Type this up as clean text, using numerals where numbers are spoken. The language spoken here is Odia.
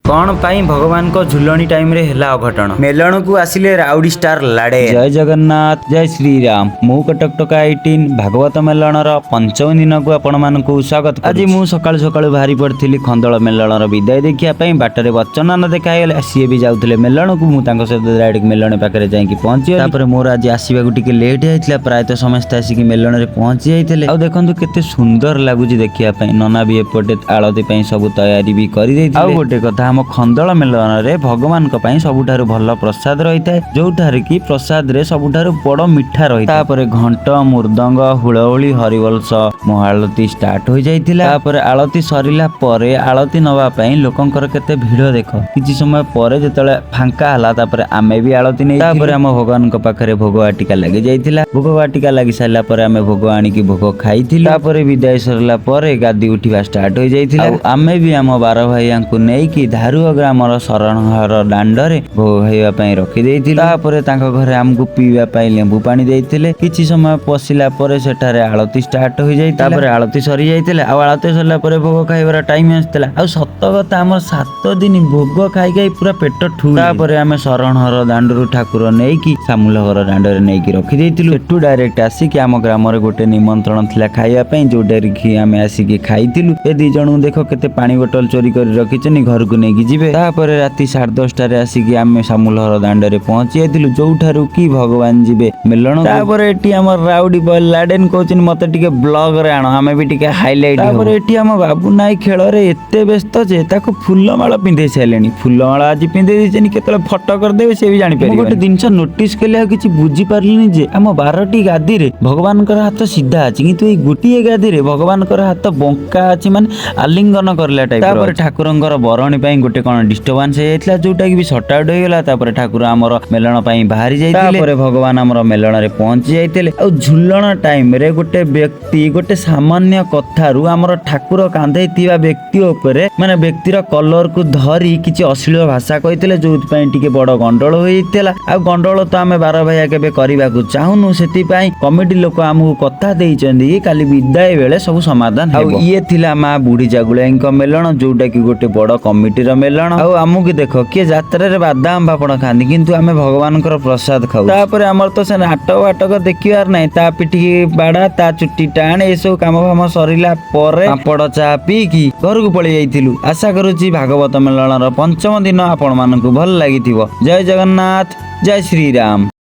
କ'ଣ ପାଇଁ ଭଗବାନଙ୍କ ଝୁଲଣି ଟାଇମରେ ହେଲା ଅଘଟଣ? ମେଲଣକୁ ଆସିଲେ ରାଉଡି ଷ୍ଟାର ଲାଡେ। ଜୟ ଜଗନ୍ନାଥ, ଜୟ ଶ୍ରୀରାମ। ମୁଁ କଟକ ଟକା 18 ଭାଗବତ ମେଲଣର ପଞ୍ଚମ ଦିନକୁ ଆପଣମାନଙ୍କୁ ସ୍ୱାଗତ। ଆଜି ମୁଁ ସକାଳୁ ସକାଳୁ ବାହାରି ପଡ଼ିଥିଲି ଖନ୍ଦଳ ମେଲଣର ବିଦାୟ ଦେଖିବା ପାଇଁ। ବାଟରେ ବଚ୍ଚନ ଦେଖା ହେଇଗଲେ, ସିଏ ବି ଯାଉଥିଲେ ମେଲଣକୁ। ମୁଁ ତାଙ୍କ ସହିତ ଡାଇରେକ୍ଟ ମେଲଣ ପାଖରେ ଯାଇକି ପହଞ୍ଚିଗଲି। ତାପରେ ମୋର ଆଜି ଆସିବାକୁ ଟିକେ ଲେଟ୍ ହେଇଯାଇଥିଲା। ପ୍ରାୟତଃ ସମସ୍ତେ ଆସିକି ମେଲଣରେ ପହଞ୍ଚି ଯାଇଥିଲେ। ଆଉ ଦେଖନ୍ତୁ, କେତେ ସୁନ୍ଦର ଲାଗୁଛି ଦେଖିବା ପାଇଁ। ନନା ବି ଏପଟେ ଆଳତି ପାଇଁ ସବୁ ତୟାରୀ ବି କରିଦେଇଥିଲେ। ଆଉ ଗୋଟେ କଥା, ଆମ ଖନ୍ଦଳ ମେଲଣରେ ଭଗବାନଙ୍କ ପାଇଁ ସବୁଠାରୁ ଭଲ ପ୍ରସାଦ ରହିଥାଏ, ଯୋଉଠାରେ କି ପ୍ରସାଦରେ ସବୁଠାରୁ ବଡ ମିଠା ରହିଥାଏ। ତାପରେ ଘଣ୍ଟ, ମୃଦଙ୍ଗ, ହୁଳହୁଳି, ହରିବଂଶ ମହାଆଳତି ଷ୍ଟାର୍ଟ ହୋଇଯାଇଥିଲା। ତାପରେ ଆଳତି ସରିଲା ପରେ ଆଳତି ନବା ପାଇଁ ଲୋକଙ୍କର କେତେ ଭିଡ ଦେଖ। କିଛି ସମୟ ପରେ ଯେତେବେଳେ ଫାଙ୍କା ହେଲା, ତାପରେ ଆମେ ବି ଆଳତି ନେଇ, ତାପରେ ଆମ ଭଗବାନଙ୍କ ପାଖରେ ଭୋଗ ବାଟିକା ଲାଗି ଯାଇଥିଲା। ଭୋଗ ବାଟିକା ଲାଗି ସାରିଲା ପରେ ଆମେ ଭୋଗ ଆଣିକି ଭୋଗ ଖାଇଥିଲୁ। ତାପରେ ବିଦାୟ ସରିଲା ପରେ ଗାଦି ଉଠିବା ଷ୍ଟାର୍ଟ ହୋଇଯାଇଥିଲା। ଆଉ ଆମେ ବି ଆମ ବାର ଭାଇଆଙ୍କୁ ନେଇକି ଧାରୁଅ ଗ୍ରାମର ଶରଣଘର ଦାଣ୍ଡରେ ଭୋଗ ଖାଇବା ପାଇଁ ରଖିଦେଇଥିଲୁ। ତାପରେ ତାଙ୍କ ଘରେ ଆମକୁ ପିଇବା ପାଇଁ ଲେମ୍ବୁ ପାଣି ଦେଇଥିଲେ। କିଛି ସମୟ ପଶିଲା ପରେ ସେଠାରେ ଆଳତି ଷ୍ଟାର୍ଟ ହୋଇଯାଇଥିଲା। ତାପରେ ଆଳତି ସରି ଯାଇଥିଲା। ଆଉ ଆଳତି ସରିଲା ପରେ ଭୋଗ ଖାଇବାର ଟାଇମ ଆସିଥିଲା। ଆଉ ସତ କଥା, ଆମର 7 ଦିନ ଭୋଗ ଖାଇ ଖାଇ ପୁରା ପେଟ ଠୁ। ତାପରେ ଆମେ ଶରଣହର ଦାଣ୍ଡରୁ ଠାକୁର ନେଇକି ସାମୁଲଘର ଦାଣ୍ଡରେ ନେଇକି ରଖିଦେଇଥିଲୁ। ସେଠୁ ଡାଇରେକ୍ଟ ଆସିକି ଆମ ଗ୍ରାମରେ ଗୋଟେ ନିମନ୍ତ୍ରଣ ଥିଲା ଖାଇବା ପାଇଁ, ଯୋଉଟାରେ କି ଆମେ ଆସିକି ଖାଇଥିଲୁ। ଏ ଦି ଜଣଙ୍କୁ ଦେଖ, କେତେ ପାଣି ବୋଟଲ ଚୋରି କରି ରଖିଛନ୍ତି, ଘରକୁ ନେଇକି ଯିବେ। ତାପରେ ରାତି 10:30ଟାରେ ଆସିକି ଆମେ ସାମୁଲଘର ଦାଣ୍ଡରେ ପହଞ୍ଚି ଯାଇଥିଲୁ, ଯୋଉଠାରୁ କି ଭଗବାନ ଯିବେ ମେଲଣ। ତାପରେ ଏଠି ଆମର ରାଉଡି ବୟ ଲାଡେନ କହୁଛନ୍ତି, "ମତେ ଟିକେ ବ୍ଲଗ ରେ ଆଣ, ଆମେ ବି ଟିକେ ହାଇଲାଇଟ।" ତାପରେ ଏଠି ଆମ ବାବୁ ନାଇ ଖେଳରେ ଏତେ ବ୍ୟସ୍ତ ଯେ ତାକୁ ଫୁଲମାଳ ପିନ୍ଧେଇ ସାରିଲେଣି। ଫୁଲମାଳ ଆଜି ପିନ୍ଧେଇ ଦେଇଛନ୍ତି, କେତେବେଳେ ଫଟୋ କରିଦେବେ ସେ ବି ଜାଣିପାରିବେ। ଗୋଟେ ଜିନିଷ ନୋଟିସ କଲି ଆଉ କିଛି ବୁଝିପାରିଲିନି ଯେ ଆମ 12ଟି ଗାଦିରେ ଭଗବାନଙ୍କର ହାତ ସିଧା ଅଛି, କିନ୍ତୁ ଏଇ ଗୋଟିଏ ଗାଦିରେ ଭଗବାନଙ୍କର ହାତ ବଙ୍କା ଅଛି, ମାନେ ଆଲିଙ୍ଗନ କରିଲା ଟାଇପ। ତାପରେ ଠାକୁରଙ୍କର ବରଣୀ ପାଇଁ ଗୋଟେ କଣ ଡିଷ୍ଟର୍ବାନ୍ସ ହେଇଯାଇଥିଲା, ଯୋଉଟା କି ବି ସର୍ଟ ଆଉଟ ହେଇଗଲା। ତାପରେ ଠାକୁର ଆମର ମେଲଣ ପାଇଁ ବାହାରି ଯାଇଥିଲେ। ତାପରେ ଭଗବାନ ଆମର ମେଲଣରେ ପହଞ୍ଚି ଯାଇଥିଲେ। ଆଉ ଝୁଲଣ ଟାଇମରେ ଗୋଟେ ବ୍ୟକ୍ତି ଗୋଟେ ସାମାନ୍ୟ କଥାରୁ ଆମର ଠାକୁର କାନ୍ଧେଇଥିବା ବ୍ୟକ୍ତି ଉପରେ, ମାନେ ବ୍ୟକ୍ତିର କଲରକୁ ଧରି କିଛି ଅଶ୍ଳୀଳ ଭାଷା କହିଥିଲେ, ଯୋଉଥିପାଇଁ ଟିକେ ବଡ ଗଣ୍ଡଗୋଳ ହୋଇଯାଇଥିଲା। ଆଉ ଗଣ୍ଡଗୋଳ ତ ଆମେ ବାର ଭାଇଆ କେବେ କରିବାକୁ ଚାହୁଁନୁ। ସେଥିପାଇଁ କମିଟି ଲୋକ ଆମକୁ କଥା ଦେଇଛନ୍ତି କି କାଲି ବିଦାୟ ବେଳେ ସବୁ ସମାଧାନ। ଆଉ ଇଏ ଥିଲା ମା ବୁଢୀ ଜାଗୁଳାଇଙ୍କ ମେଲଣ, ଯୋଉଟା କି ଗୋଟେ ବଡ କମିଟିର ମେଲଣ। ଆଉ ଆମକୁ ଦେଖ, କିଏ ଯାତ୍ରାରେ ବାଦାମ ପାପଡ଼ ଖାଆନ୍ତି, କିନ୍ତୁ ଆମେ ଭଗବାନଙ୍କର ପ୍ରସାଦ ଖାଉ। ତାପରେ ଆମର ତ ସେ ନାଟକ ବାଟକ ଦେଖିବାର ନାହିଁ। ତା ପିଠିକି ବାଡା, ତା ଚୁଟି ଟାଣ, ଏସବୁ କାମ ଫାମ ସରିଲା ପରେ ପାମ୍ପଡ଼ ଚା ପିଇକି ଘରକୁ ପଳେଇ ଯାଇଥିଲୁ। ଆଶା କରୁଛି ଭାଗବତ ମେଲଣର ପଞ୍ଚମ ଦିନ ଆପଣମାନଙ୍କୁ ଭଲ ଲାଗିଥିବ। ଜୟ ଜଗନ୍ନାଥ, ଜୟ ଶ୍ରୀରାମ।